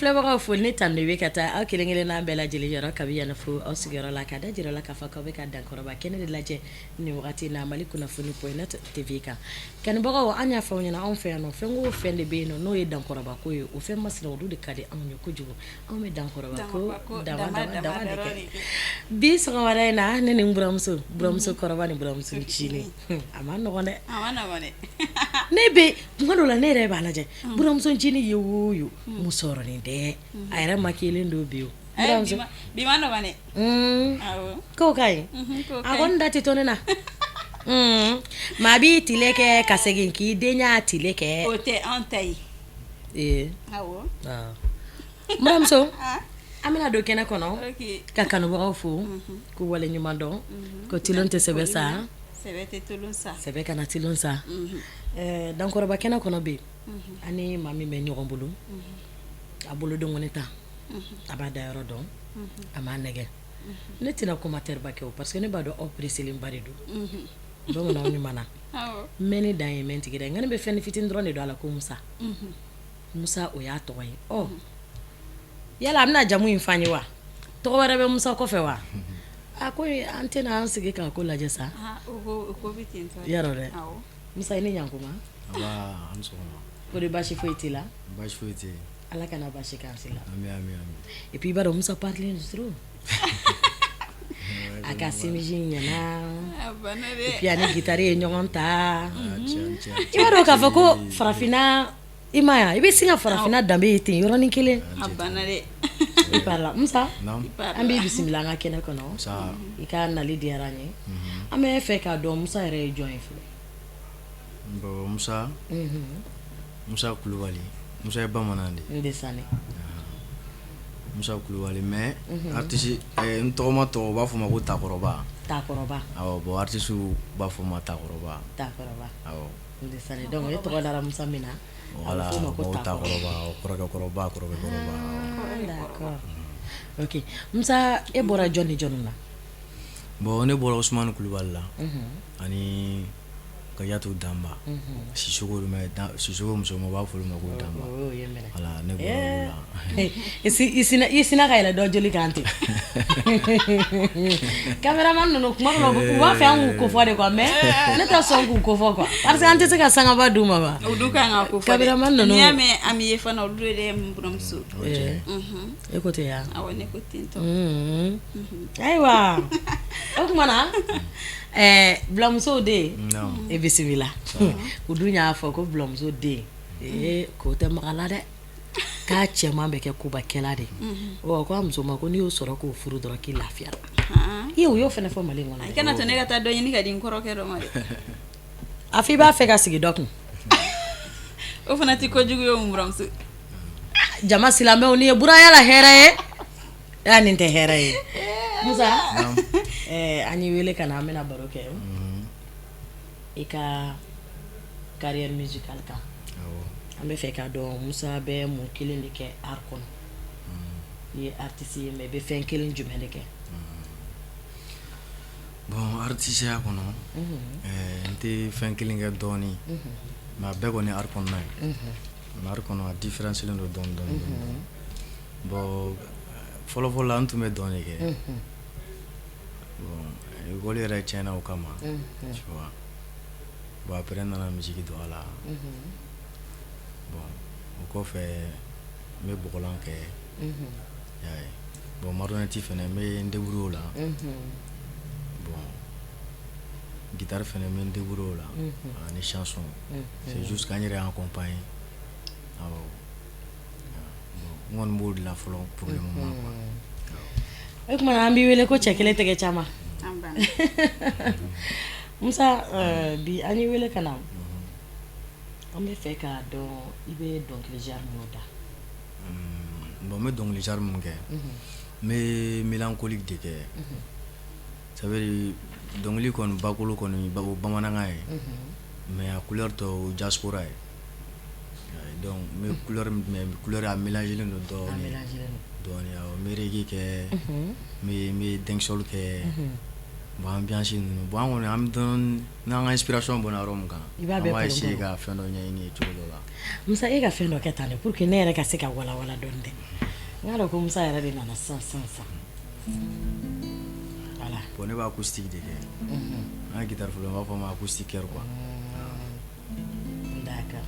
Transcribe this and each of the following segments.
filɛbagaw fo ni tan de bɛ ka taa aw kelen kelen n'a bɛɛ lajɛlen yɔrɔ kabi yan fo aw sigiyɔrɔ la ka da jira la k'a fɔ k'aw bɛ ka Dankɔrɔba kɛnɛ de lajɛ nin wagati na Mali kunnafoni point net TV kan. Kanubagaw, an y'a fɔ aw ɲɛna, anw fɛ yan nɔ, fɛn o fɛn de bɛ yen nɔ n'o ye Dankɔrɔba ko ye, o fɛn masina olu de ka di anw ye kojugu. Anw bɛ Dankɔrɔba ko dama dama dama de kɛ. Bi sɔgɔmada in na, ne ni n buramuso, buramuso kɔrɔba ni buramuso ncinin, a ma nɔgɔn dɛ, a ma nɔgɔn dɛ. Ne bɛ tuma dɔ la, ne yɛrɛ b'a lajɛ, buramuso ncinin ye o ye, musɔrɔnin dɛ, a yɛrɛ makiyelen don bi o. Bi ma nɔgɔn dɛ. K'o ka ɲi, a kɔni da tɛ to ne na. Maa b'i tile kɛ ka segin k'i denya tile kɛ. O tɛ an ta ye. Ee, buramuso, an bɛna don kɛnɛ kɔnɔ ka kanubagaw fo k'u wale ɲuman dɔn ko tulon tɛ sɛbɛ sa, sɛbɛ kana tulon sa. Dankɔrɔba kɛnɛ kɔnɔ bɛ yen, an ni maa min bɛ ɲɔgɔn bolo, a bolodenkɔni ta, a b'a da yɔrɔ dɔn, a m'a nɛgɛ. Ne tɛna commentaire ba kɛ o, parce que ne b'a dɔn aw pressélenba de don. Bamananw ɲuman na mɛn ne dan ye mɛn tigi dɛ, nka ne bɛ fɛn fitinin dɔrɔn de don a la ko Musa. Musa, o y'a tɔgɔ ye. Ɔ, yala a bɛna jamu in f'an ye wa? Tɔgɔ wɛrɛ bɛ Musa kɔfɛ wa? A ko an tɛna an sigi k'a ko lajɛ sa yarɔ dɛ. Musa, i ni ɲankuma. Ko de baasi foyi t'i la? Baasi foyi tɛ. Ala kana baasi k'an si la. Et puis i b'a dɔn, Musa parilen trop, a ka simisi ɲɛna, et puis a ni guitare ye ɲɔgɔn ta. I b'a dɔn k'a fɔ ko farafinna, i ma ye, i bɛ sin ka farafinna danbe ye ten yɔrɔnin kelen. I parla. Musa, an b'i bisimila an ka kɛnɛ kɔnɔ. I ka nali diyara an ye. An bɛ fɛ k'a dɔn, Musa yɛrɛ ye jɔn ye fɔlɔ? Bon, Musa, Musa Kulubali, Musa ye bamanan de ye. N de. Musa Kulubali, mais artiste n tɔgɔma tɔgɔ, u b'a fɔ ma ko Takɔrɔba. Takɔrɔba. Awɔ, bon, artiste b'a fɔ ma Takɔrɔba. Takɔrɔba. Awɔ. N de. Donc e tɔgɔ dara Musa min na, a bɛ f'o ma ko Takɔrɔba, kɔrɔkɛ kɔrɔba, kɔrɔkɛ kɔrɔba. D'accord, ok. Musa, e bɔra jɔn ni jɔn na? Bon, ne bɔra Usumani Kulubali la ani Kajatu Danba Sisoko, Sisoko muso, b'a fɔ ma ko Danba. Voilà, ne bɔra la. I sina ka yɛlɛ dɔ joli kan ten. Caméraman ninnu, kuma dɔ la u b'a fɛ an k'u kofɔ de quoi, mais ne tɛ sɔn k'u kofɔ quoi, parce que an tɛ se ka sangaba d'u ma wa. Olu kan ka ko fɔ. Caméraman ninnu. N'i y'a mɛn an bɛ ye fana, olu de n buramuso. E ko ten ya? Awɔ, ne ko ten tɔ. Ayiwa, o tuma na bilamusow den, e bisimila. U dun y'a fɔ ko bilamuso den, ee, k'o tɛ maga la dɛ, k'a cɛman bɛ kɛ kobakɛla de. Ɔ, ko a muso ma ko n'i y'o sɔrɔ k'o furu dɔrɔn, k'i lafiyara. I ye, u y'o fana fɔ Mali in kɔnɔ. I kana to ne ka taa dɔ ɲini ka di n kɔrɔkɛ dɔ ma dɛ. A fɔ i b'a fɛ ka sigi dɔ kun. O fana tɛ kojugu ye o, n buramuso. Jama silamɛw, nin ye buraya la hɛrɛ ye. Aa, nin tɛ hɛrɛ ye. Musa, an y'i wele ka na, an bɛna baro kɛ i ka carrière musicale kan. An bɛ fɛ k'a dɔn, Musa bɛ mun kelen de kɛ art kɔnɔ? I ye artiste ye, mais i bɛ fɛn kelen jumɛn de kɛ? Bon, artisteya kɔnɔ, n tɛ fɛn kelen kɛ dɔɔnin, mais a bɛɛ kɔni art kɔnɔna ye. Mais art kɔnɔ, a différencier don dɔɔnin dɔɔnin. Bon, fɔlɔfɔlɔ la, n tun bɛ dɔn de kɛ. Bon, école yɛrɛ tiɲɛna o kama, tu vois. Bon, après n nana musique don a la. Bon, o kɔfɛ, n bɛ bɔgɔlan kɛ, i y'a ye. Bon, marionnette fɛnɛ, n bɛ n débrouiller o la. Bon, guitare fɛnɛ, n bɛ n débrouiller o la ani chanson. C'est juste k'an yɛrɛ accompagner. Awɔ, n kɔni b'o de la fɔlɔ pour le moment quoi. O tuma an b'i wele ko cɛ kelen tɛgɛ caman. Musa, bi an y'i wele ka na, an bɛ fɛ k'a dɔn i bɛ dɔnkili genre minnu da. Bon, n bɛ dɔnkili genre minnu kɛ, n bɛ mélancolique de kɛ. Ça veut dire dɔnkili kɔni bakolo kɔni o bamanankan ye, mais a couleur tɔ, o diaspora ye. Donc n bɛ couleur, mais couleur a mélangé don dɔɔnin dɔɔnin. Awɔ, n bɛ reggae kɛ, n bɛ dancehall kɛ. Bon, ambiance ninnu, bon, an kɔni an bɛ dɔɔni n'an ka inspiration bɔnna yɔrɔ min kan, I b'a an bɛɛ b'a kolon essayer kolon. ka fɛn dɔ ɲɛɲini yen cogo dɔ la. Musa, e ka fɛn dɔ kɛ tan de pour que ne yɛrɛ ka se ka walawala dɔɔni dɛ. N k'a dɔn ko Musa yɛrɛ de nana sisan sisan sisan. Voilà. Bon, ne b'a acoustique de kɛ. An ka guitare fɔlɔ, n b'a fɔ a ma acoustiqueur quoi. D'accord.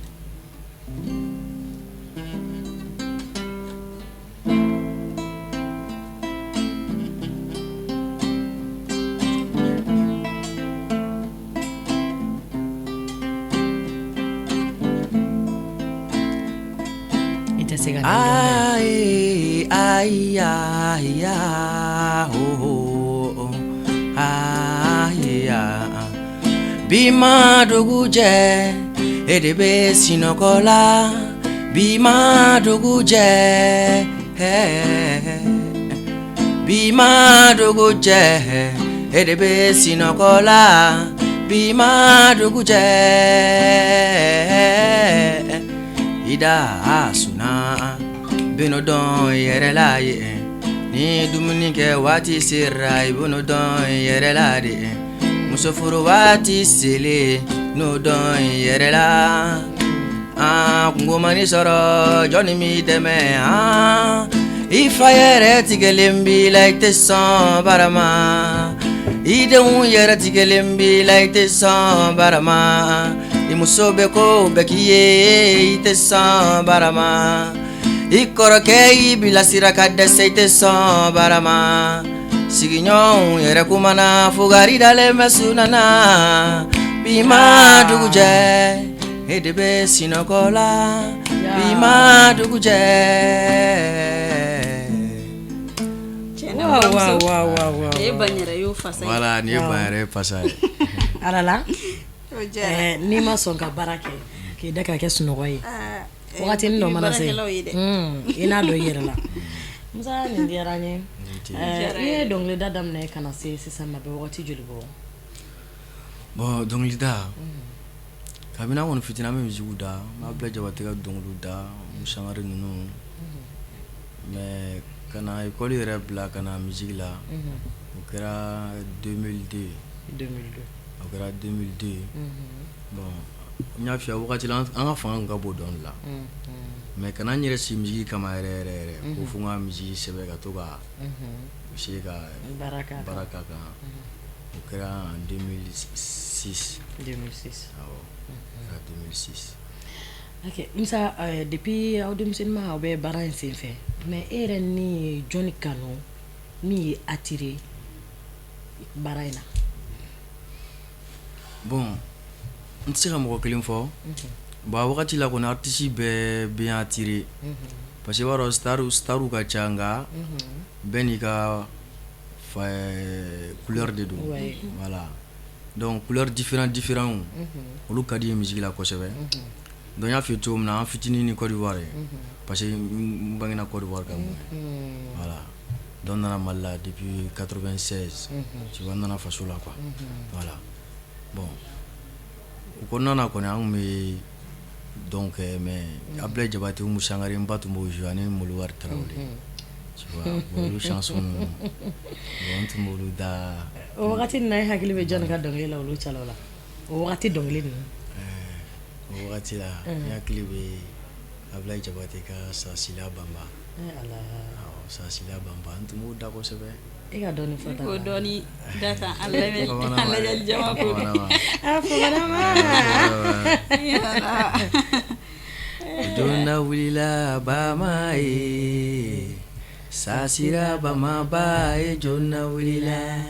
I tɛ se ka nin dɔn dɛ. Ayi, ayi, ayi, oh, oh, ayi, ah. Bi ma dugu jɛ, e de bɛ sinɔgɔ la. Bi ma dugu jɛ, bi ma dugu jɛ, e de bɛ sinɔgɔ la. Bi ma dugu jɛ, i da suna bɛn'o dɔn i yɛrɛ la ye. Ni dumuni kɛ waati sera, i bɛn'o dɔn i yɛrɛ la de. Muso furu waati selen, n'o dɔn i yɛrɛ la. An kungo man'i sɔrɔ, jɔnni b'i dɛmɛ? An i fa yɛrɛ tigɛlen b'i la, i tɛ sɔn barama. I denw yɛrɛ tigɛlen b'i la, i tɛ sɔn barama. I muso bɛ ko bɛɛ k'i ye, i tɛ sɔn barama. I kɔrɔkɛ y'i bilasira ka dɛsɛ, i tɛ sɔn barama. Sigiɲɔgɔnw yɛrɛ kumana, fugari dalen bɛ sunana. Bi ma dugu jɛ, e de bɛ sinɔgɔ la. Bi ma dugu jɛ. Waaw waaw waaw waaw waaw. Nin ye Banyɛrɛ y'o fasa ye. Voilà, nin ye Banyɛrɛ fasa ye. Ala la. O diyara. N'i ma sɔn ka baara kɛ k'i da ka kɛ sunɔgɔ ye, Aa, wagati dɔ mana se, baarakɛlaw ye dɛ. I n'a dɔn i yɛrɛ la. Musa, nin diyara n ye. Diyara I ye dɔnkilida daminɛ ka na se sisan ma, bɛ wagati joli bɔ? Bon, dɔnkilida, kabini an kɔni fitinin, an bɛ musique da, n b'a bila Jabatɛ ka dɔnkiliw da, Musangare ninnu. Mais ka na école yɛrɛ bila ka na musique la, o kɛra 2002. 2002. O kɛra 2002. Bon, n y'a f'i ye, wagati la an ka fanga tun ka bon dɔnkili la. Mais ka na n yɛrɛ sigi musique kama yɛrɛ yɛrɛ yɛrɛ, ko fo n ka musique sɛbɛn ka to ka essayer ka baara k'a kan. Baara k'a kan, o kɛra en 2006. 2006. Awɔ, o kɛra 2006. Ok Musa, depuis aw denmisɛnninma aw bɛ baara in sen fɛ, mais e yɛrɛ ni ye jɔnni kanu min ye attiré baara in na? Bon, n tɛ se ka mɔgɔ kelen fɔ. Bon, a wagati la kɔni, artiste bɛɛ bɛ n attiré, parce que i b'a dɔn, starw ka ca, nka bɛɛ n'i ka fa couleur de don. Voilà, donc couleur différent différent, olu ka di ye musique la kosɛbɛ. Donc n y'a f'i ye cogo min na, an fitinin ni Côte d'Ivoire ye, parce que n bangena Côte d'Ivoire ka mɔ. Voilà, donc n nana Mali la depuis 96, tu vois, n nana faso la quoi. Voilà, bon, o kɔnɔna na kɔni, an tun bɛ dɔn kɛ, mais Abdoulaye Diabaté, Oumou Sangare, n ba tun b'o jouer, ani Molowari Tarawele, tu vois. Bon, olu chanson ninnu, bon, n tun b'olu da. O wagati nin na, e hakili bɛ jɔnni ka dɔnkili la olu cɛla la, o wagati dɔnkili ninnu? O wagati la, n hakili bɛ Abdoulaye Diabaté ka Sasila Banba. Eh Ala. Awɔ, Sasila Banba, n tun b'o da kosɛbɛ. E ka dɔɔni fɔ Ko tan. dɔɔni da tan, an lamɛn, an lajɛli jama ko. Bamananma. Ah, Famanama. Donna wulila bama ye, sasira bamaba ye, jonna wulila,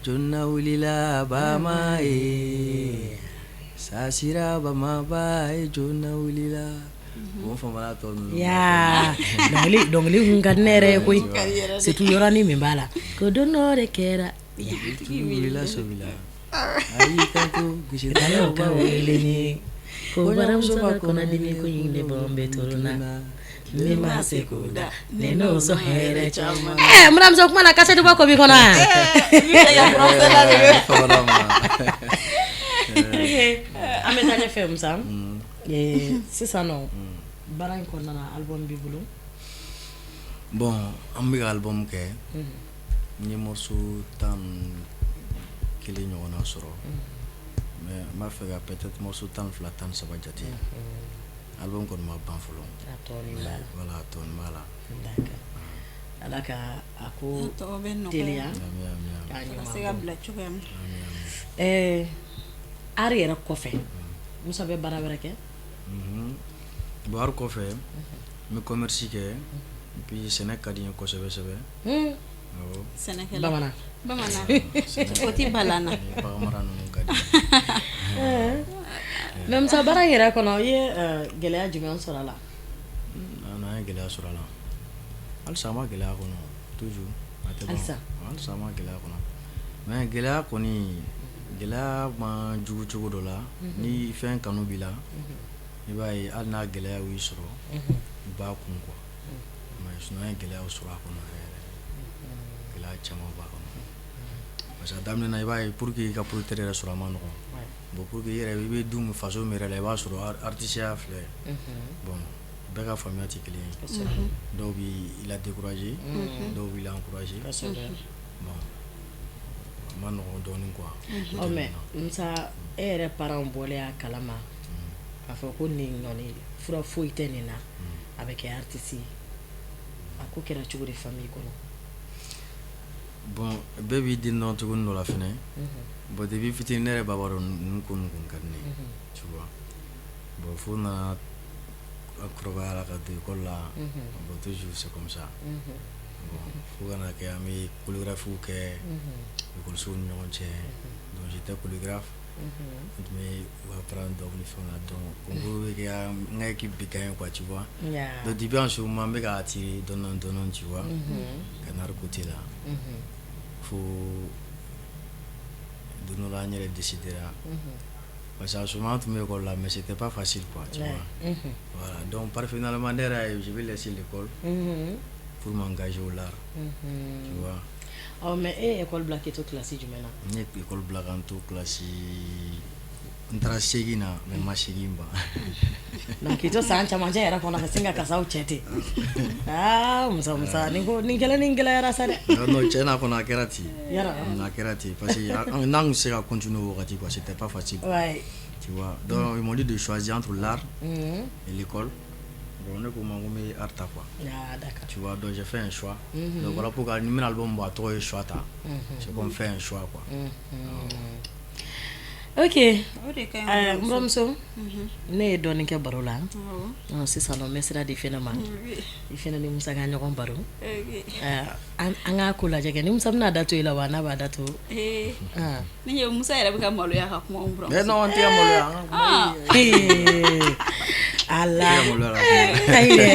jonna wulila bama ye, sasira bamaba ye, jonna wulila. Bon, famana tɔ ninnu. Ya, dɔnkili dɔnkili kun ka di ne yɛrɛ ye koyi, surtout yɔrɔnin min b'a la ko don dɔ de kɛra. Dugutigi wulila sobila, a y'i kanto Dalaw gisidalaw ka ka wele wele ni ko baramuso ka kɔnɔdimi ko in de bɔn bɛ toro na ne ma se k'o da ne n'o sɔn hɛrɛ caman. Ɛɛ, n buramuso, kuma na kasɛti bɔ ko b'i kɔnɔ wa? Famanama. Ok, an bɛ taa ɲɛfɛ Musa. Sisan nɔ, baara in kɔnɔna na, album b'i bolo? Bon, an bɛ ka album kɛ. N ye morceau 10 kelen ɲɔgɔnna sɔrɔ, mais n b'a fɛ ka peut-être morceau 12, 13 jate. Album kɔni ma ban fɔlɔ. A tɔɔni b'a la. Voilà, a tɔɔni b'a la. D'accord, Ala ka a ko tɔ bɛ nɔgɔya. Teliya. Ami, ami, ami. K'a Ka ɲuman se ka bɔ. bila cogoya min. Ami, ami. Art yɛrɛ kɔfɛ, Musa bɛ baara wɛrɛ kɛ? Bon, art kɔfɛ, n bɛ commerce kɛ, et puis sɛnɛ ka di n ye kosɛbɛ sɛbɛ. Awɔ. Sɛnɛkɛla. Bamanan. Bamanan o ti balan na. Ni bagan mara ninnu ka di n ye. Mais Musa, baara in yɛrɛ kɔnɔ, i ye gɛlɛya jumɛn sɔrɔ a la? An ye gɛlɛya sɔrɔ a la, halisa an ma gɛlɛya kɔnɔ toujours, a tɛ ban. Halisa? Halisa an ma gɛlɛya kɔnɔ, mais gɛlɛya kɔni, gɛlɛya ma jugu cogo dɔ la. Ni fɛn kanu b'i la, i b'a ye, hali n'a gɛlɛya y'i sɔrɔ, i b'a kun quoi. Mais sinon an ye gɛlɛyaw sɔrɔ a kɔnɔ yɛrɛ yɛrɛ, gɛlɛya caman b'a kɔnɔ, parce que a daminɛ na, i b'a ye, pour que i ka producteur yɛrɛ sɔrɔ, a ma nɔgɔn. Bon, pour que i yɛrɛ i bɛ du min, faso min yɛrɛ la, i b'a sɔrɔ artisiya filɛ, bon, bɛɛ ka faamuya tɛ kelen ye. Dɔw b'i la décourager, dɔw b'i la encourager. Bon, a ma nɔgɔn dɔɔnin quoi. Ɔ, mais Musa, e yɛrɛ parents bɔlen a kalama k'a fɔ ko nin kɔni, fura foyi tɛ nin na, a bɛ kɛ artiste ye, a ko kɛra cogo di famille kɔnɔ? Bon, bɛɛ b'i den dɔn cogo dɔ la fɛnɛ. Bon, depuis fitinin, ne yɛrɛ b'a dɔn ninnu ko ninnu kun ka di ne ye, tu vois. Bon, fo nana kɔrɔbaya la ka don école la. Bon, toujours c'est comme ça. Bon, fo ka na kɛ an bɛ chorégraphie kɛ école ni ɲɔgɔn cɛ. Donc j'étais chorégraphe, n tun bɛ u ka parents dɔw ni fɛnw na. Donc concours bɛ kɛ, n ka équipe bɛ gagner quoi, tu vois. Donc depuis en ce moment, n bɛ ka attirer dɔɔnin dɔɔnin, tu vois, ka na côté la, fo don dɔ la, an yɛrɛ décidera, parce que à ce moment, an tun bɛ école la, mais c'était pas facile quoi, tu vois. Voilà, donc par finalement, ne yɛrɛ, je vais laisser l'école pour m'engager au l'art, tu vois. Ɔ, mais e ye école bila k'i to classe jumɛn na? N ye école bila ka n to classe, n taara seegin na, mais n ma seegin ban. Donc k'i to san camancɛ yɛrɛ kɔnɔ, ka sin ka kasaw cɛ ten? Aa, Musa, Musa, nin ko nin kɛlɛ nin gɛlɛyara sa dɛ. Non, tiɲɛ na kɔni, a kɛra ten. Yɔrɔ? A kɛra ten, parce que n'an tun se ka continuer o wagati quoi, c'était pas facile, tu vois. Donc ils m'ont dit de choisir entre l'art et l'école. Bon, ne ko ma ko n bɛ art ta quoi. Ah, d'accord. Tu vois, donc j'ai fait un choix. Donc voilà pourquoi ni n bɛna album bɔ, a tɔgɔ ye choix ta. C'est comme faire un choix quoi. Ok. O de ka ɲi. N buramuso, ne ye dɔɔnin kɛ baro la. Awɔ. Sisan nɔ, n bɛ sira di Fɛnɛ ma, i fɛnɛ ni Musa ka ɲɔgɔn baro. An k'a ko lajɛ kɛ ni Musa bɛna da to i la wa, n'a b'a da to. Ee, ne ɲɛ Musa yɛrɛ bɛ ka maloya ka kuma n buramuso. Mais non, an tɛ ka maloya, an ka kuma. Ala. Tɛ ka maloya ka kuma. Ayi dɛ,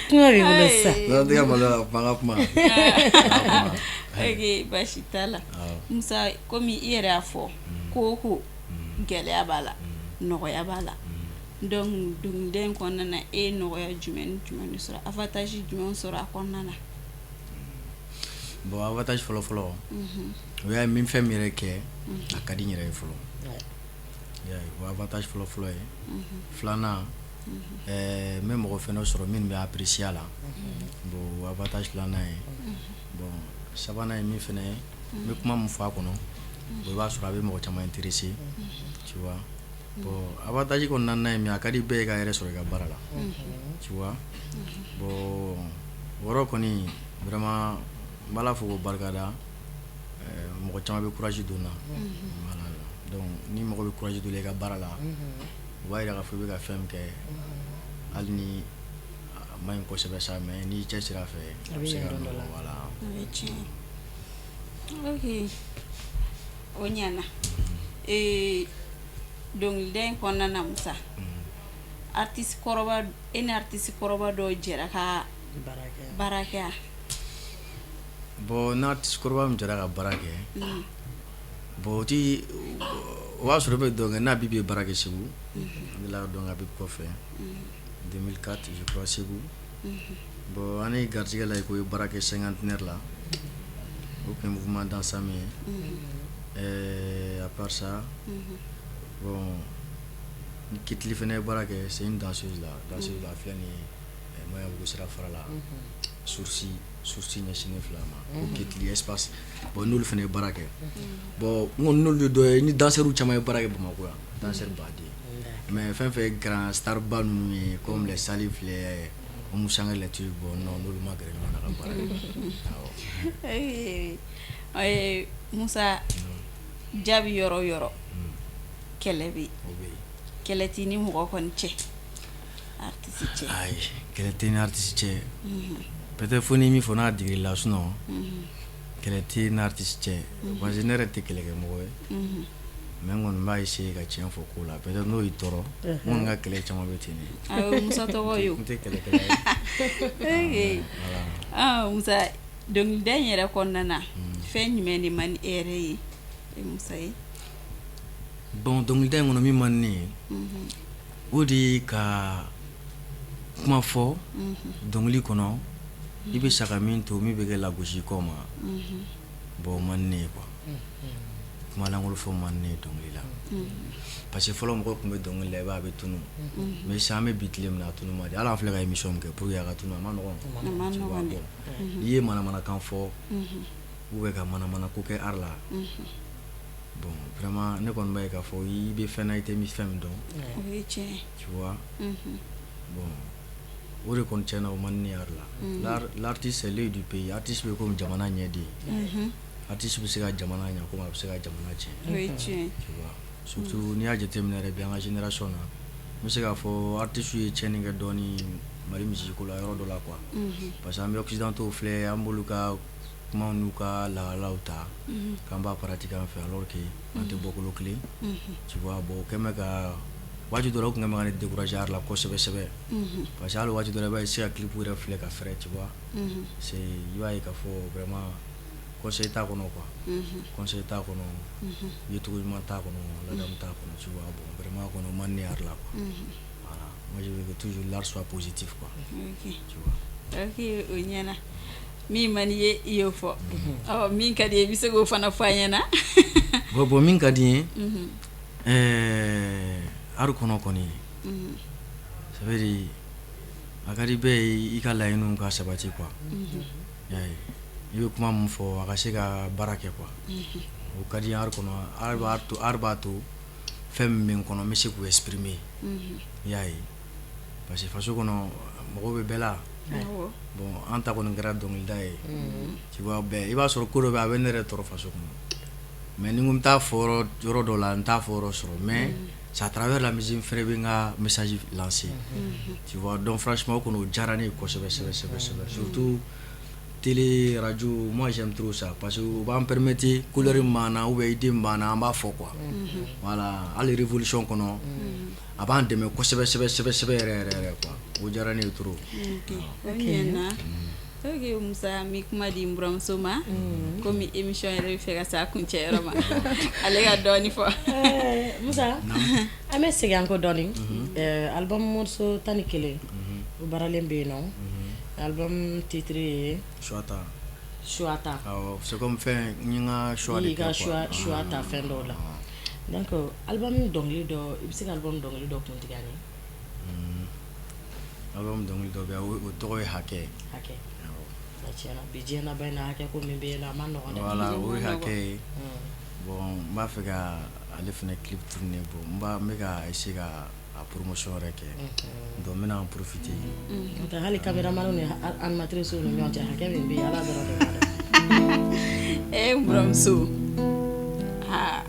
kuma b'i bolo sisan. Non, tɛ ka maloya ka kuma, an ka kuma. An ka kuma. Ok, baasi t'a la. Musa, komi i yɛrɛ y'a fɔ, ko o ko, gɛlɛya b'a la, nɔgɔya b'a la. Donc dɔnkilida in kɔnɔna na, e ye nɔgɔya jumɛn ni jumɛn de sɔrɔ, avantage jumɛn sɔrɔ a kɔnɔna na? Bon, avantage fɔlɔ fɔlɔ, o y'a ye, n bɛ fɛn min yɛrɛ kɛ, a ka di n yɛrɛ ye fɔlɔ. I y'a ye, o avantage fɔlɔ fɔlɔ ye. Filanan, n bɛ mɔgɔ fɛnɛ sɔrɔ minnu bɛ apprécier a la. Bon, o avantage filanan ye. Bon, sabanan ye min fɛnɛ ye, n bɛ kuma min fɔ a kɔnɔ, bon, i b'a sɔrɔ a bɛ mɔgɔ caman intéressé, tu vois. Bon, avantage kɔni naaninan ye min ye, a ka di bɛɛ ye ka yɛrɛ sɔrɔ i ka baara la, tu vois. Bon, o yɔrɔ kɔni, vraiment, n b'Ala fo k'o barikada. Mɔgɔ caman bɛ courage don n na. Voilà, donc ni mɔgɔ bɛ courage don i ka baara la, o b'a yira k'a fɔ i bɛ ka fɛn min kɛ, hali ni a ma ɲi kosɛbɛ sa, mais n'i cɛsiri a fɛ, a bɛ se ka ɲɛ don dɔ la. nɔgɔ, voilà. O ye tiɲɛ ye. Ok, o ɲɛna. Ee, dɔnkilida in kɔnɔna na, Musa, artiste kɔrɔba, e ni artiste kɔrɔba dɔw jɛra ka baara kɛ? Baara kɛ a? Bon, n artiste kɔrɔba min jɛra ka baara kɛ, bon, o ti, o b'a sɔrɔ e bɛ dɔn kɛ n'a Bibi ye baara kɛ Segu. N delila ka dɔn kɛ Bibi kɔfɛ 2004, je crois, Segu. Bon, an ni garijɛgɛ la, ko ye baara kɛ cinquantenaire la, o tun ye mouvement d'ensemble ye. À part ça, bon, ni Kitili fana ye baara kɛ, c'est une danseuse la, danseuse la, a filɛ nin ye Maɲanbugu sira fara la. Source, Source ɲɛsinnen filɛ a ma ko Ketili Espace. Bon, n'olu fana ye baara kɛ. Bon, n kɔni n'olu ye dɔ ye, ni danseurs caman ye baara kɛ Bamakɔ yan, danseur baden. Mais fɛn fɛn ye grand star ba ninnu ye, comme les Salif, les Oumou Sangaré, les trucs, bon non, n'olu ma gɛrɛ ɲɔgɔn na ka baara kɛ. Awɔ. Musa, jaabi yɔrɔ o yɔrɔ, kɛlɛ bɛ yen. O bɛ yen. Kɛlɛ t'i ni mɔgɔ kɔni cɛ, artiste cɛ? Ayi, kɛlɛ tɛ ni artiste cɛ. Peut-être fo ni min fɔ n'a digir'i la, sinon kɛlɛ tɛ ni artiste cɛ, parce que ne yɛrɛ tɛ kɛlɛkɛ mɔgɔ ye. Mais n kɔni b'a essayer ka tiɲɛ fɔ ko la, peut-être n'o y'i tɔɔrɔ. N kɔni ka kɛlɛ caman bɛ ten de. Awɔ, Musa tɔgɔ ye o. N tɛ kɛlɛkɛla ye. Voilà. Ah, Musa, dɔnkilida in yɛrɛ kɔnɔna na, fɛn jumɛn de man di e yɛrɛ ye, e Musa ye? Bon, dɔnkilida in kɔnɔ, min man di ne ye, o de ye ka kuma fɔ dɔnkili kɔnɔ, i bɛ sa ka min to, min bɛ kɛ lagosi kɔ ma. Bon, o man di ne ye quoi. Kuma lankolon fɔ man di ne ye dɔnkili la, parce que fɔlɔ mɔgɔw tun bɛ dɔnkili la, i b'a a bɛ tunu. Mais sisan, an bɛ bi tile min na, a tunu man di. Hali an filɛ ka émission min kɛ, pour que a ka tunu, a ma nɔgɔn. A ma Tu vois. nɔgɔn dɛ. Bon, n'i ye manamanakan fɔ ou bien ka manamana ko kɛ art la, bon, vraiment, ne kɔni b'a ye k'a fɔ i bɛ fɛn na, i tɛ fɛn min dɔn. O ye tiɲɛ ye. Tu vois. Bon, o de kɔni tiɲɛna, o man di ne ye art la. L'artiste, c'est l'œil du pays. Artiste bɛ komi jamana ɲɛ de ye. Artiste bɛ se ka jamana ɲɛ komi a bɛ se ka jamana tiɲɛ. O ye tiɲɛ ye. Tu vois, surtout n'i y'a jateminɛ yɛrɛ bi, an ka génération na, n bɛ se k'a fɔ artiste ye tiɲɛni kɛ dɔɔni Mali musique ko la yɔrɔ dɔ la quoi, parce que an bɛ occidentaux filɛ, an b'olu ka kumaw n'u ka lahalaw ta k'an b'a pratiquer an fɛ, alors que an tɛ bɔkolo kelen, tu vois. Bon, o kɛn bɛ ka waati dɔ la, o tun kɛn bɛ ka ne décourager art la kosɛbɛ sɛbɛ, parce que hali waati dɔ la, i b'a ye, i tɛ se ka clip yɛrɛ filɛ ka fɛrɛ, tu vois. C'est, i b'a ye k'a fɔ vraiment conseil t'a kɔnɔ quoi, conseil t'a kɔnɔ, yecogo ɲuman t'a kɔnɔ, ladamu t'a kɔnɔ, tu vois. Bon, vraiment kɔni, o man di ne ye art la quoi. Voilà, moi je veux que toujours l'art soit positif quoi. Tu vois. Ok, o ɲɛna. Min man di ye, i y'o fɔ. Ɔ, min ka di ye, i bɛ se k'o fana fɔ an ɲɛna. Bon, min ka di n ye art kɔnɔ kɔni, ça veut dire a ka di bɛɛ ye i ka laɲiniw ka sabati quoi. I y'a ye, i bɛ kuma min fɔ, a ka se ka baara kɛ quoi. O ka di n ye art kɔnɔ. Art b'a to fɛn min bɛ n kɔnɔ, n bɛ se k'o exprimer. I y'a ye, parce que faso kɔnɔ, mɔgɔw bɛ bɛɛ la. Bon, an ta kɔni kɛra dɔnkilida ye, tu vois. Bɛɛ i b'a sɔrɔ ko dɔ bɛ yen, a bɛ ne yɛrɛ tɔɔrɔ faso kɔnɔ, mais ni n ko n bɛ taa fɔ yɔrɔ dɔ la, n t'a fɔ yɔrɔ sɔrɔ. Mais c'est à travers la musique n fɛnɛ bɛ n ka message lancer, tu vois. Donc franchement, o kɔni, o diyara ne ye kosɛbɛ sɛbɛ sɛbɛ sɛbɛ, surtout télé, radio. Moi j'aime trop ça, parce que o b'an permettre couleur min b'an na ou bien idée min b'an na, an b'a fɔ quoi. Voilà, hali révolution kɔnɔ, a b'an dɛmɛ kosɛbɛ sɛbɛ sɛbɛ sɛbɛ yɛrɛ yɛrɛ yɛrɛ quoi. O diyara ne ye trop. Ok, o ɲɛna. Ok, Musa, n bɛ kuma di n buramuso ma, komi émission yɛrɛ bɛ fɛ ka se a kuncɛ yɔrɔ ma, ale ka dɔɔni fɔ. Musa, an bɛ segin an kɔ dɔɔni. Album morceau 11 o baaralen bɛ yen nɔ. Album titre ye? Choix ta. Choix ta. Awɔ, c'est comme fɛn n ye n ka choix de I y'i ka kɛ quoi. Choix ta fɛn dɔw la. Donc album dɔnkili dɔ, i bɛ se ka album dɔnkili dɔ kuntigɛ an ye? Album dɔnkili dɔ bɛ yen, o tɔgɔ ye Hakɛ. Hakɛ. Awɔ. A tiɲɛna, bi diɲɛ laban in na, hakɛ ko min bɛ yen nɔ, a ma nɔgɔn dɛ. Voilà, o ye Hakɛ ye. Bon, n b'a fɛ ka ale fana clip tourner. Bon, n bɛ ka essayer ka a promotion yɛrɛ kɛ, donc n bɛna en profiter. N'o tɛ, hali caméraman ni animatrice ni ɲɔgɔn cɛ, hakɛ min bɛ yen, Ala dɔrɔn de b'a dɔn. E n buramuso, aa.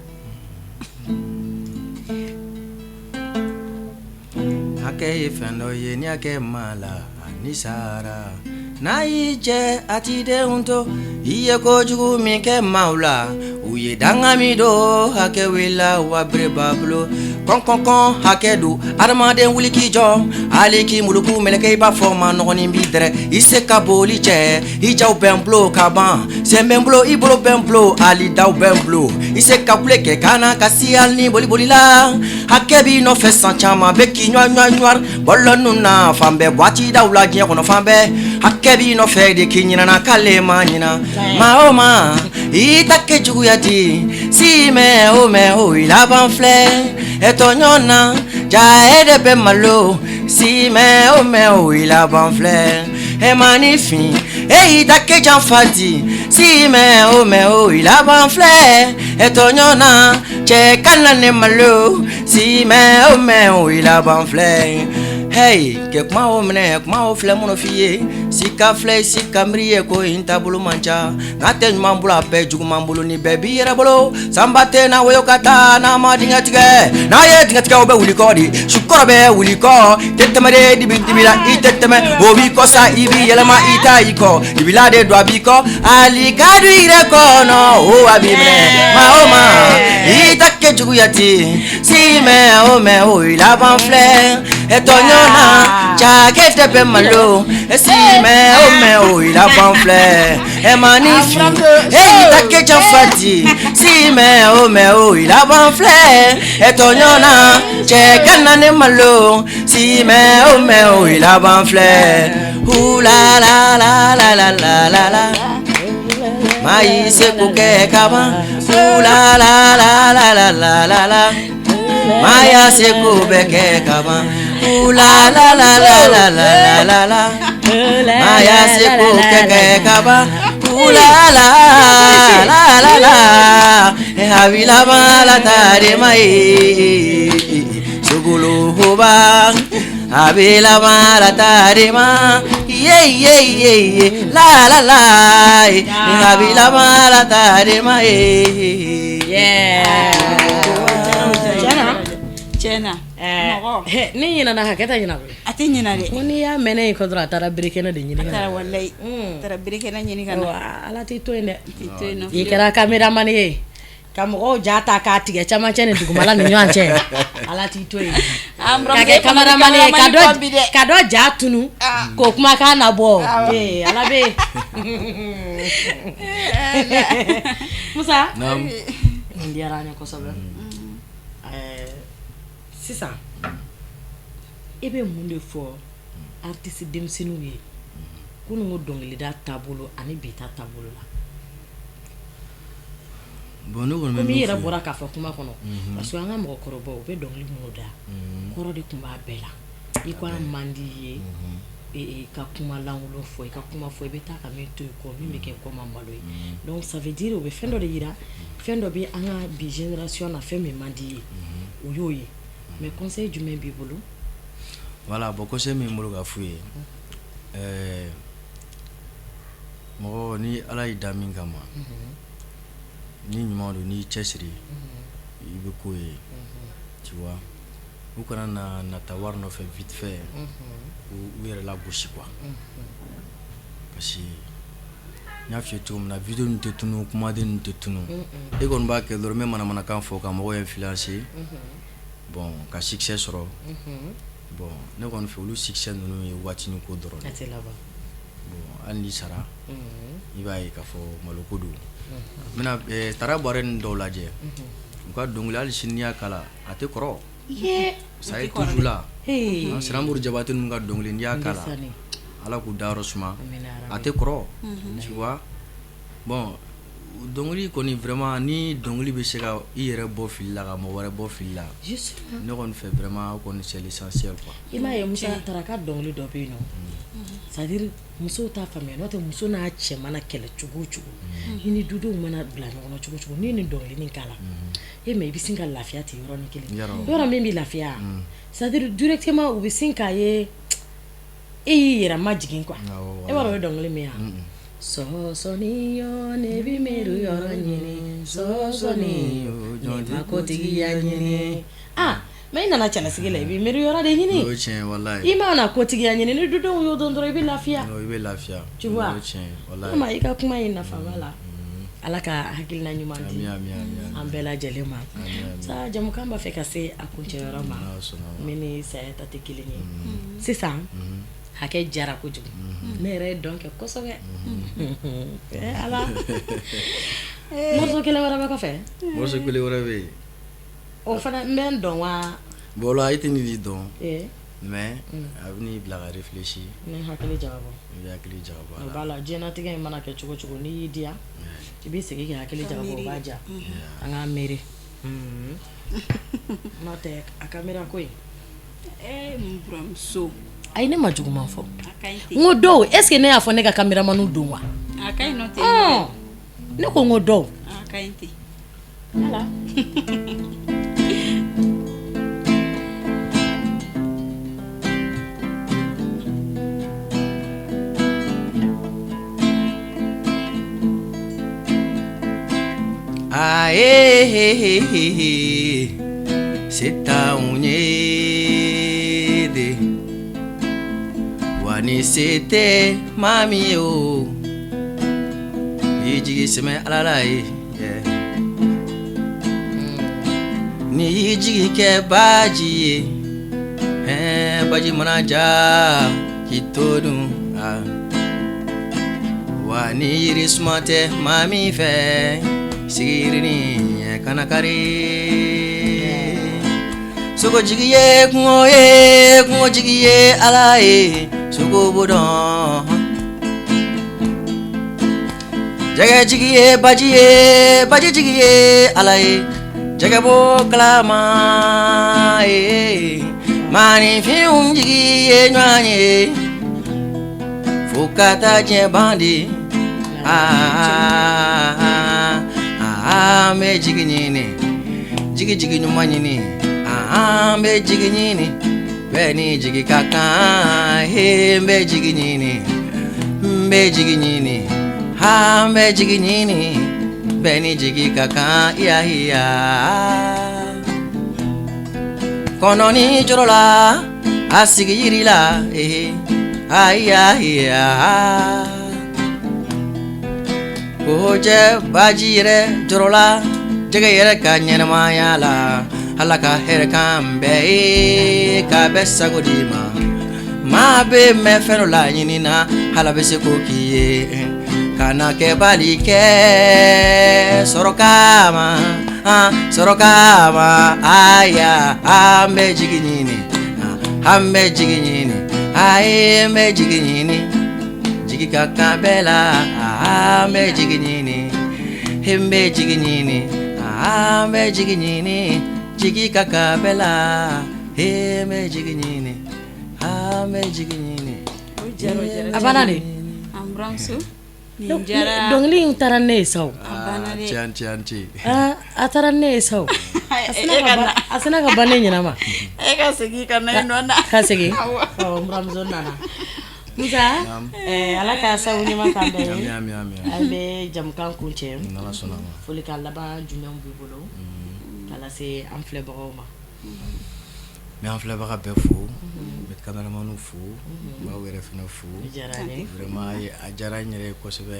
Hakɛ ye fɛn dɔ ye, ni hakɛ ma la, a ni sara n'a y'i jɛ, a t'i denw to. I ye kojugu min kɛ maaw la, u ye danga min don, hakɛ wulila wa bere b'a bolo kɔn kɔn kɔn. Hakɛ don adamaden, wuli k'i jɔ, hali k'i muluku mɛlɛkɛ, i b'a fɔ ma nɔgɔnin b'i dɛrɛ, i se ka boli cɛ. I jaw bɛ n bolo ka ban, sen bɛ n bolo, i bolo bɛ n bolo, hali daw bɛ n bolo. I se ka kule kɛ kana kasi, hali ni boli bolila, hakɛ b'i nɔfɛ. San caman bɛ k'i ɲɔ ɲɔ ɲɔ bɔlɔ nun na, fan bɛɛ boîte daw la, diɲɛ kɔnɔ fan bɛɛ, hakɛ b'i nɔfɛ de k'i ɲinana k'ale ma ɲina. Maa o maa i ta kɛ juguya di si mɛ o mɛ, o i laban filɛ e tɔɲɔ na, ja e de bɛ malo. Si mɛ o mɛ, o i laban filɛ. E maaninfin e y'i ta kɛ janfa di si mɛ o mɛ o i laban filɛ e tɔɲɔ na cɛ kana ne malo si mɛ o mɛ o i laban filɛ hey kɛ kuma o minɛ kuma o filɛ minnu f'i ye sika filɛ sika miiri ye ko in taabolo man ca n'a tɛ ɲuman bolo a bɛɛ juguman bolo ni bɛɛ b'i yɛrɛ bolo sanba tɛ na woyo ka taa n'a ma dingɛ tigɛ n'a ye dingɛ tigɛ o bɛ wuli kɔ de sukɔrɔ bɛ wuli kɔ tɛ tɛmɛ de dibi dibi la i tɛ tɛmɛ o b'i kɔ sa i b'i yɛlɛma i t'a i kɔ dibila de don a b'i kɔ hali ka don i yɛrɛ kɔnɔ o a b'i minɛ maa o maa i ta kɛ juguya ten si mɛ o mɛ o i laban filɛ e tɔɲɔ na cakɛ tɛ bɛ malo si mɛ o mɛ o i laban filɛ e maaninfin e y'i ta kɛ janfa di si mɛ o mɛ o i laban filɛ e tɔɲɔ na cɛ kana ne malo si mɛ o mɛ o i laban filɛ hu la la la la la la la la maa y'i seko kɛ kaban hu la la la la la la la la maa y'a seko bɛɛ kɛ kaban hu la la la la la la la la la maa y'a seko kɛ kɛ kaban hu la la la la la a b'i laban Ala ta de ma ye sogoloba a b'i laban Ala ta de ma ye ye ye ye la la la a b'i laban Ala ta de ma ye. Tiɲɛna ni ɲinɛna hakɛ tɛ ɲinɛ koyi a tɛ ɲinɛ dɛ ko n'i y'a mɛn ne kɔ dɔrɔn a taara berekɛnɛ de ɲini a taara walayi a taara berekɛnɛ ɲini ka na Ala t'i to yen dɛ i kɛra caméraman ye ka mɔgɔw ja ta k'a tigɛ camancɛ ni dugumala ni ɲɔgɔn cɛ Ala t'i to yen ka kɛ caméraman ye ka dɔ ja tunu k'o kumakan nabɔ ee Ala bɛ yen Musa nin diyara an ye kosɛbɛ sisan e bɛ mun de fɔ artiste denmisɛnninw ye kunun ko dɔnkilida taabolo ani bi ta taabolo la bon ne kɔni komi i yɛrɛ bɔra k'a fɔ kuma kɔnɔ parce que an ka mɔgɔkɔrɔbaw u bɛ dɔnkili minnu da kɔrɔ de tun b'a bɛɛ la i ko a man di i ye ka kuma lankolon fɔ i ka kuma fɔ i bɛ taa ka min to i kɔ min bɛ kɛ kɔ ma malo ye donc ça veut dire u bɛ fɛn dɔ de yira fɛn dɔ bɛ an ka bi génération na fɛn min man di i ye o y'o ye mais conseil jumɛn b'i bolo voilà bon conseil min bolo ka f'u ye mɔgɔ ni Ala y'i da min kama ni ɲuman don n'i cɛsiri i bɛ ko ye tu vois u kana na nata wari nɔfɛ vite fait u yɛrɛ lagosi quoi parce que n y'a f'i ye cogo min na vidéo ninnu tɛ tunun kumaden ninnu tɛ tunun e kɔni b'a kɛ dɔrɔn n bɛ manamanakan fɔ ka mɔgɔw influencer bon ka succès sɔrɔ bon ne kɔni fɛ olu succès ninnu ye waatinin ko dɔrɔn de bon hali n'i sara i b'a ye k'a fɔ maloko don n bɛna Tara Buwarɛ ninnu dɔw lajɛ u ka dɔnkili hali sini n'i y'a kala a tɛ kɔrɔ ça est toujours là Sinanburu Jabate ninnu ka dɔnkili n'i y'a kala Ala k'u dayɔrɔ suma a tɛ kɔrɔ tu vois bon dɔnkili kɔni vraiment ni dɔnkili bɛ se ka i yɛrɛ bɔ fili la ka mɔgɔ wɛrɛ bɔ fili la ne kɔni fɛ vraiment o kɔni c'est l'essentiel quoi i m'a ye Musa Tara ka dɔnkili dɔ bɛ yen nɔ c'est à dire musow t'a faamuya n'o tɛ muso n'a cɛ mana kɛlɛ cogo o cogo i ni dudenw mana bila ɲɔgɔn na cogo o cogo n'i ye nin dɔnkili nin k'a la e mais i bɛ sin ka lafiya ten yɔrɔnin kelen yɔrɔ min bɛ lafiya c'est à dire directement u bɛ sin k'a ye e y'i yɛrɛ majigin quoi e b'a dɔn o ye dɔnkili min ye sɔsɔni yo ne bɛ miiri yɔrɔ ɲini sɔsɔni ne ma kotigiya ɲini ah mais i nana cɛlasigi la i bɛ miiri yɔrɔ de ɲini i ma na kotigiya ɲini ni dudenw y'o dɔn dɔrɔn i bɛ lafiya i bɛ lafiya tu vois i ka kuma in nafa b'a la Ala ka hakilina ɲuman di an bɛɛ lajɛlen ma sa jamukan b'a fɛ ka se a kuncɛyɔrɔ ma min ni saya ta tɛ kelen ye sisan hakɛ jara kojugu ne yɛrɛ ye dɔn kɛ kosɛbɛ Ala morceau kelen wɛrɛ bɛ kɔfɛ morceau kelen wɛrɛ bɛ yen o fana n bɛ n dɔn wa bon la i tɛ nin dɔn mais a bɛ n'i bila ka réfléchir ni hakili jagabɔ i bɛ hakili jagabɔ o b'a la diɲɛlatigɛ in mana kɛ cogo cogo n'i y'i diya i b'i sigi k'i hakili jagabɔ o b'a diya an k'an miiri n'o tɛ a caméra ko in n buramuso Ayi, ne ma juguman fɔ. N ko dɔw, est ce que ne y'a fɔ ne ka caméraman don wa? Ne ko n ko dɔw. Voilà. A ye se t'anw ye de, wa ni se tɛ maa min ye, o i jigi sɛmɛ Ala la ye. Ni y'i jigi kɛ baji ye, baji mana ja k'i to dun. Wa ni yiri suma tɛ maa min fɛ, sigi yirini kana kari. Sogojigi ye kungo ye, kungojigi ye Ala ye, sogo b'o dɔn. Jɛgɛjigi ye baji ye, bajijigi ye Ala ye, jɛgɛ b'o kalama ye. Maaninfinw jigi ye ɲɔgɔn ye fo ka taa diɲɛ ban de. Aa, an bɛ jigi ɲini, jigi jigi ɲuman ɲini, an bɛ jigi ɲini, bɛɛ ni jigi ka kan. He, n bɛ jigi ɲini, n bɛ jigi ɲini, an bɛ jigi ɲini, bɛɛ ni jigi ka kan. Ya ya kɔnɔni jɔrɔ la, a sigi yiri la, ee ayiya kojɛ baji yɛrɛ jɔrɔ la, jɛgɛ yɛrɛ ka ɲɛnamaya la. Ala ka hɛrɛ k'an bɛɛ ye, k'a bɛɛ sago di ma. Maa bɛ mɛn fɛn dɔ la ɲini na, Ala bɛ se k'o k'i ye. Kana kɛ bali kɛ sɔrɔ kama, sɔrɔ kama. Aya, an bɛ jigi ɲini, an bɛ jigi ɲini, ayi, n bɛ jigi ɲini, jigi ka kan bɛɛ la. An bɛ jigi ɲini, n bɛ jigi ɲini, an bɛ jigi ɲini, jigi ka kan bɛɛ la. N bɛ jigi ɲini, an bɛ jigi ɲini. A banna de. Dɔnkili in taara ne ye sa, a taara ne ye sa, a sina ka ban ne ɲɛna ma. E ka segin ka na ka segin. N nana. Musa, Ala ka sababu ɲuman k'an bɛɛ ye. An bɛ jamukan kuncɛ. Folikan laban jumɛn b'i bolo ka lase an filɛbagaw ma? N bɛ an filɛbaga bɛɛ fo, n bɛ caméramanw fo, n b'aw yɛrɛ fana fo. Vraiment a diyara n yɛrɛ ye kosɛbɛ,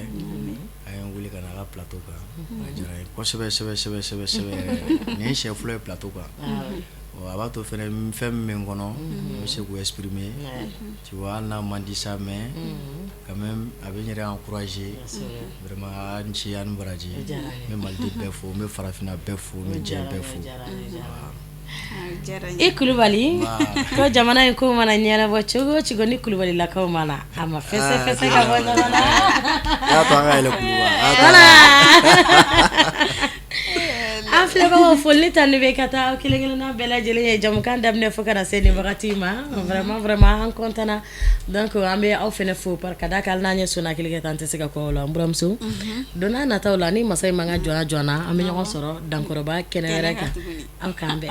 a ye n wele ka na a ka plateau kan, a diyara n ye kosɛbɛ sɛbɛ sɛbɛ sɛbɛ sɛbɛ yɛrɛ. Nin ye n siɲɛ fɔlɔ ye plateau kan. A b'a to fana fɛn min bɛ n kɔnɔ, n bɛ se k'o exprimer, tu vois, hali n'a man di sa, mais quand même a bɛ n yɛrɛ encourager. Vraiment a ni ce, a ni baraji. N bɛ Maliden bɛɛ fo, n bɛ farafinna bɛɛ fo, n bɛ diɲɛ bɛɛ fo. I Kulubali ko jamana in ko mana ɲɛnabɔ cogo o cogo, ni Kulubalilakaw ma na, a ma fɛsɛ fɛsɛ ka bɔ ɲɔgɔn na. Voilà, an filɛbagaw, foli ta ni bɛ ka taa aw kelen kelenna bɛɛ lajɛlen ye, jamukan daminɛ fo ka na se nin wagati ma. Vraiment, vraiment, an content na. Donc an bɛ aw fana fo ka d'a kan hali n'an ye sonna kelen kɛ tan, an tɛ se ka kɔ la. N buramuso, don n'a nataw la, ni masa in man ka jɔn jɔn na, an bɛ ɲɔgɔn sɔrɔ dankɔrɔba kɛnɛ wɛrɛ kan. Aw k'an bɛn.